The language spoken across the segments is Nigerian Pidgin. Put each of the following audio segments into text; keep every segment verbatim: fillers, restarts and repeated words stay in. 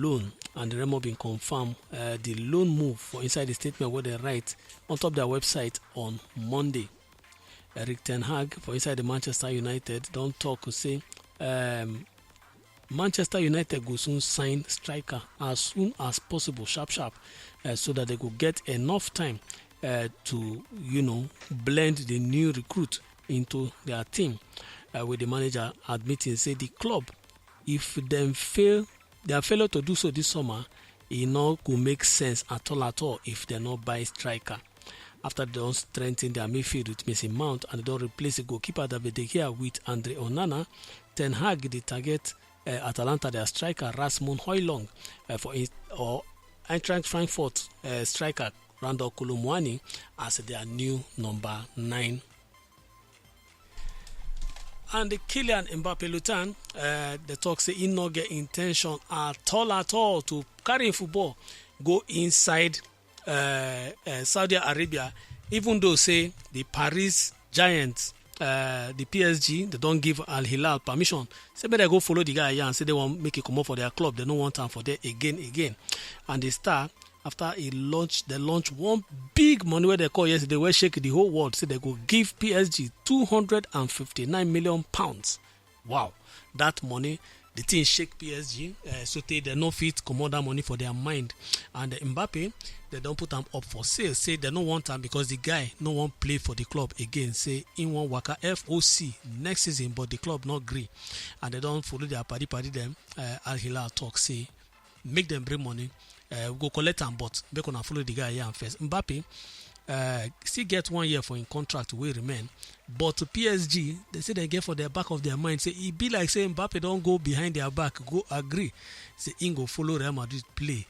loan, and Remo bin confam uh, di loan move for inside di statement wey dem write on top dia website on Monday. Erik ten Hag for inside di Manchester United don tok say um, Manchester United go soon sign striker as soon as possible, sharp sharp, uh, so dat dem go get enough time uh, to you know blend di new recruit into dia team, uh, wit di manager admitting say di club, if dem fail, dia failure to do so dis summer, e no go make sense at all at all if dem no buy striker. Afta dem don strengthen dia midfield wit Mason Mount and dem don replace di goalkeeper David De Gea wit Andre Onana, Ten Hag dey target uh, Atalanta dia striker Rasmus Højlund uh, for in, or Eintracht Frankfurt uh, striker Randal Kolo Muani as dia new number nine. And Kylian Mbappe Lutan, uh, dem tok say e no get intention at all at all to carry im football go inside uh, uh, Saudi Arabia, even though say di Paris Giants, uh, di P S G, dem don give Al Hilal permission say make dem go follow di guy yarn say dem wan make e comot for dia club, dem no want am for there again again. And di star, afta e launch, dem launch one big money wey dem call yesterday wey shake di whole world, say dem go give P S G two hundred and fifty-nine million pounds. Wow, dat money, di tin shake P S G uh, sotey dem no fit comot dat money for dia mind. And Mbappe, dem don put am up for sale, say dem no want am because di guy no wan play for di club again, say im wan waka F O C next season, but di club no gree. And dem don follow dia padi padi dem, uh, Al Hilal tok say make dem bring money, uh, we go collect am, but make una follow di guy yarn first. Mbappe uh, still get one year for im contract wey remain, but P S G, dem say dem get for di back of dia mind say e be like say Mbappe don go behind dia back go agree say im go follow Real Madrid play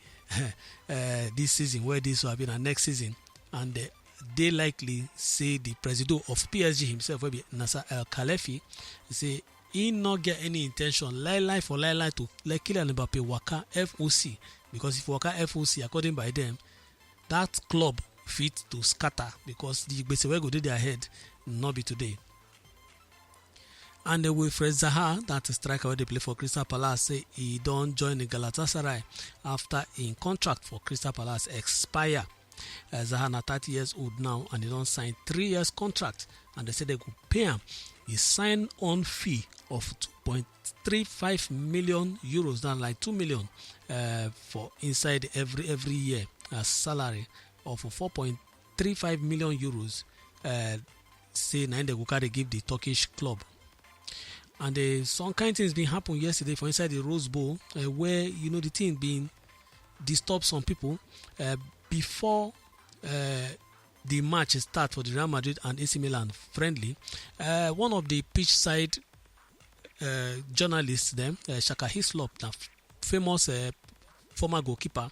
uh, dis season wey dey so, abi na next season. And uh, dey likely say di presido of P S G himself, wey be Nasser El Khelaifi, say e no get any intention, lie lie for lie lie, to let Kylian Mbappe waka F O C, because if waka F O C, according by dem, dat club fit to scatter because di gbese wey go dey dia head no be today. And uh, Wilfried Zaha, dat striker wey dey play for Crystal Palace, say e don join di Galatasaray afta im contract for Crystal Palace expire. Uh, Zaha na thirty years old now and e don sign three years contract, and dem say dem go pay am a sign-on fee of two point three five million euros, dat like two million uh, for inside every every year as salary of four point three five million euros, uh, say na im dem go carry give di Turkish club. And uh, some kind tins bin happen yesterday for inside di Rose Bowl, uh, where you know di tin bin disturb some pipo uh, before uh, di match start for di Real Madrid and A C Milan friendly. Uh, one of di pitch side uh, journalists dem, uh, Shaka Hislop, na famous uh, former goalkeeper,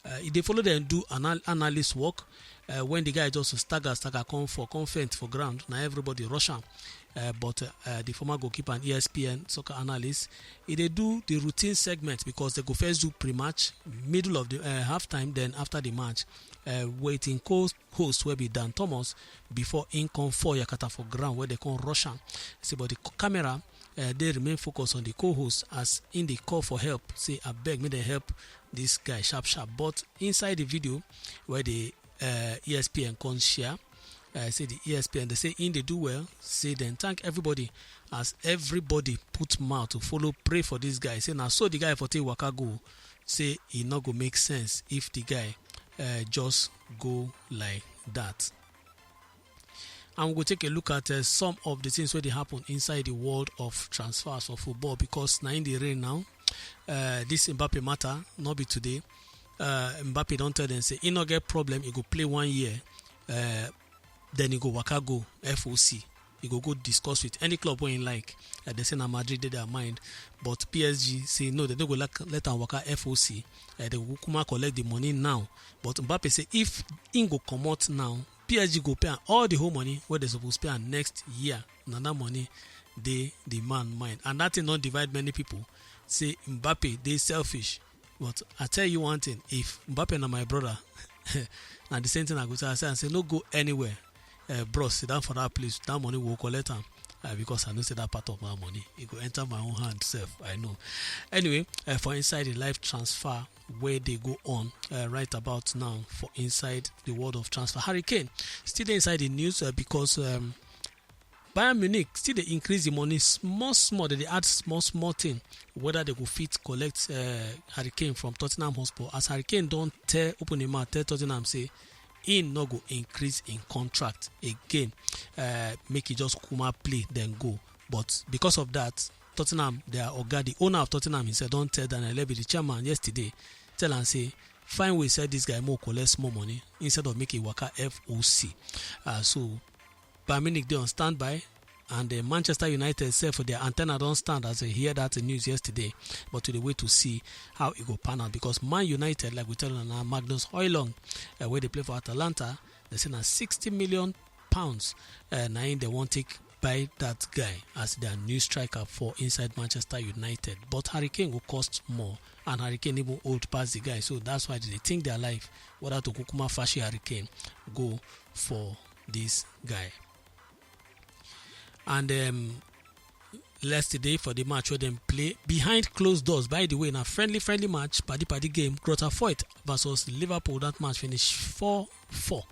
uh, e dey follow dem do anal analyst work. Uh, when di guy just stagger stagger come for come faint for ground, na everybody rush am. Uh, but uh, di former goalkeeper and E S P N soccer analyst, e dey do di routine segment because dem go first do pre-match, middle of di uh, half time, den afta di match, uh, waiting co-host wey be Dan Thomas before im come fall yakata for ground wey dem come rush am. Say but di camera uh, dey remain focus on di co-host as im dey call for help, say abeg make dem help dis guy sharp sharp. But inside di video wey di uh, E S P N come share, uh, say di E S P N, dem say im dey do well, say dem thank everybody as everybody put mouth to follow pray for dis guy, say na so di guy for take waka go, say e no go make sense if di guy uh, just go like dat. And we go take a look at uh, some of the things wey dey happen inside the world of transfers of football, because na im dey reign now. Uh, this Mbappe matter no be today. Uh, Mbappe don tell dem say e no get problem, e go play one year, uh, then e go waka go F O C. E go go discuss with any club wey im like. Uh, dem say na Madrid dey their mind, but P S G say no, dem no go like let am waka F O C. Uh, dem go kukuma collect the money now. But Mbappe say if im go comot now, P S G go pay am all the whole money wey dem suppose pay am next year. Na that money dey the man mind, and that thing don divide many people. Say Mbappe dey selfish, but I tell you one thing: if Mbappe na my brother, na the same thing I go tell am. Say, I say no go anywhere, uh, bros. Sit down for that place. That money we go collect am. uh, because I know say that part of my money, it go enter my own hand sef, I know. Anyway, uh, for inside the live transfer wey dey go on uh, right about now for inside the world of transfer, Harry Kane still dey inside the news uh, because um, Bayern Munich still dey increase the money small small. They dey add small small thing whether they go fit collect uh, Harry Kane from Tottenham Hotspur, as Harry Kane don tell, open him mouth, tell Tottenham say he no go increase in contract again. Uh, make he just kuma play then go. But because of that, Tottenham, their oga, the owner of Tottenham himself, don tell Daniel Levy, the chairman, yesterday, tell am say find way sell this guy, more collect small money instead of make e waka F O C. Uh, so Bayern Munich dey on standby, and uh, Manchester United sef for their antenna don stand as they hear that news yesterday. But we dey wait to see how e go pan out, because Man United, like we tell una, Magnus Højlund, uh, wey dey play for Atalanta, they say na sixty million pounds uh, na im they wan take buy that guy as their new striker for inside Manchester United. But Harry Kane go cost more, and Harry Kane even old pass the guy, so that's why they think their life whether to kukuma fashi Harry Kane go for this guy. And um, yesterday for the match where them play behind closed doors, by the way, in a friendly friendly match, paddy paddy game, Grota Foyt versus Liverpool, that match finished four four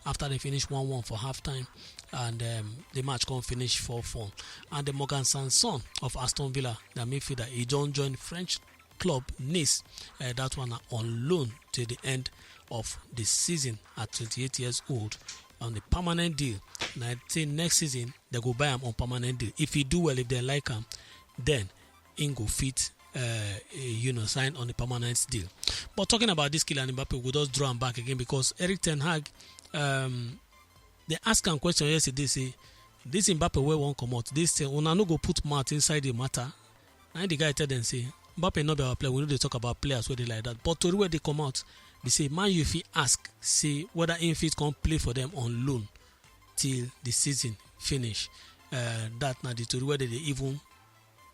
after they finished one one for halftime, and um, the match can finish four four. And the Morgan Sanson of Aston Villa, the midfielder, he don't join French club Nice. Uh, that one on loan till the end of the season at twenty-eight years old on the permanent deal. And I think next season they go buy him on permanent deal. If he do well, if they like him, then he go fit uh, you know, sign on a permanent deal. But talking about this Kylian Mbappe, we just draw him back again because Eric Ten Hag, um, they ask him question yesterday, say this Mbappe where won't come out. This thing, una no go put mouth inside the matter. And the guy tell them say Mbappe not be our player. We know they talk about players where they like that. But to where they come out, they say man, you fit ask say whether he fit come play for them on loan till the season finish. Uh, that now the story where they even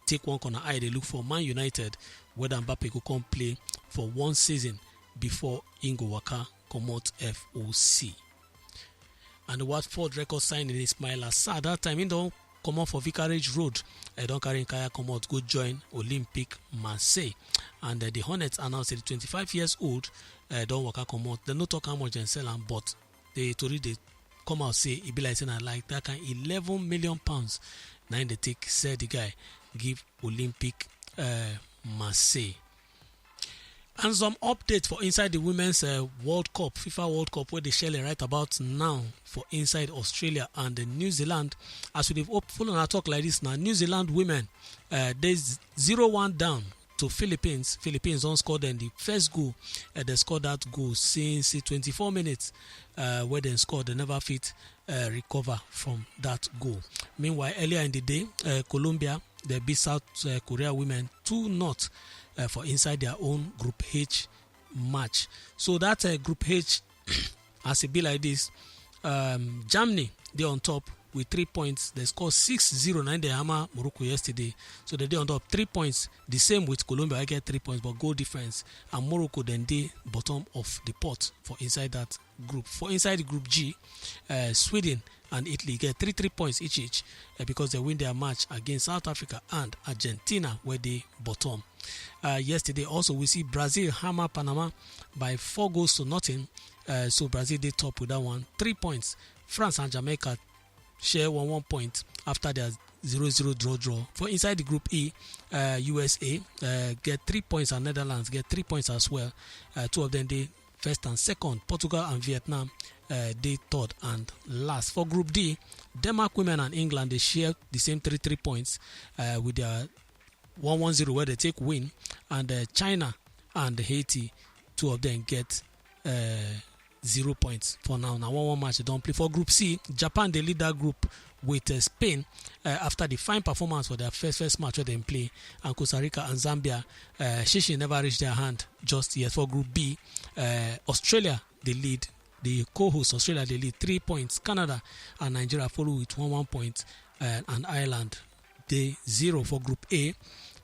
take one corner eye they look for Man United, whether Mbappe go come play for one season before Ingo Waka come out F O C. And Watford record signing Ismail Assar. That time he don't come out for Vicarage Road. I don't carry Kaya come out, go join Olympic Marseille. And uh, the Hornets announced that the twenty-five years old uh, don't waka come out. They no talk how much they sell him, but the story they come out say e be like say na like that kind eleven million pounds. Now they take sell the guy, give Olympic uh, Marseille. And some update for inside the women's uh, World Cup, FIFA World Cup, where they shell right about now for inside Australia and uh, New Zealand. As we follow and talk like this now, New Zealand women, uh, they zero one down to Philippines. Philippines don't score then the first goal. Uh, they scored that goal since the twenty-four minutes uh, where they scored. They never fit uh, recover from that goal. Meanwhile, earlier in the day, uh, Colombia, they beat South uh, Korea women two not uh, for inside their own Group H match. So that uh, Group H, as it be like this, um, Germany, they on top with three points. They score six zero, nine they hammer Morocco yesterday. So they dey on top three points, the same with Colombia, I get three points, but goal difference. And Morocco then they bottom of the pot for inside that group. For inside Group G, uh, Sweden and Italy get three three points each each uh, because they win their match against South Africa and Argentina, where they bottom. Uh, yesterday also we see Brazil hammer Panama by four goals to nothing. Uh, so Brazil they top with that one, three points. France and Jamaica share one one point after their zero zero draw draw. For inside the Group E, uh, U S A uh, get three points and Netherlands get three points as well. Uh, two of them they first and second. Portugal and Vietnam uh, they third and last. For Group D, Denmark women and England they share the same three three points uh, with their one one zero where they take win, and uh, China and Haiti, two of them get uh, zero points for now. Now one one match they don't play. For Group C, Japan they lead that group with uh, Spain uh, after the fine performance for their first first match where they play, and Costa Rica and Zambia, uh, Shishi never reached their hand just yet. For Group B, uh, Australia they lead, the co-host Australia they lead three points. Canada and Nigeria follow with one one point, uh, and Ireland they zero. For Group A,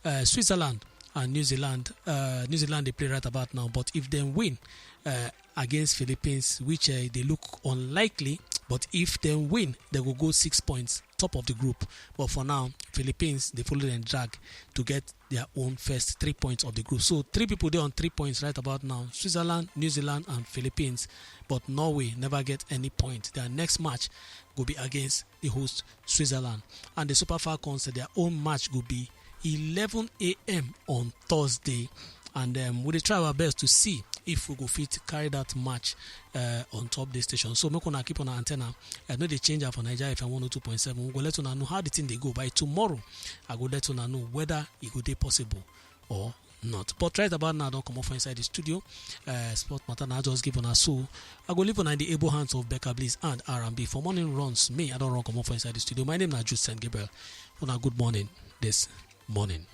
uh, Switzerland and New Zealand. Uh, New Zealand they play right about now, but if they win uh, against Philippines, which uh, they look unlikely, But if dem win, dem go go six points top of the group. But for now, Philippines dey follow dem drag to get their own first three points of the group. So three people dey on three points right about now: Switzerland, New Zealand, and Philippines. But Norway never get any point. Their next match go be against the host, Switzerland. And the Super Falcons, their own match go be eleven a.m. on Thursday. And um, we dey try our best to see if we go fit carry that match uh, on top the station. So make una keep una antenna. I know they change am for Naija F M one oh two point seven. We go let una know how the thing dey go. By tomorrow, I go let una know whether e go dey possible or not. But right about now, I don comot for inside the studio. Uh, sport matter na I just give una, so I go leave una in the able hands of Becca Bliss and R and B. For morning runs, me, I don run comot for inside the studio. My name na Jude Saint Gabriel. Una good morning this morning.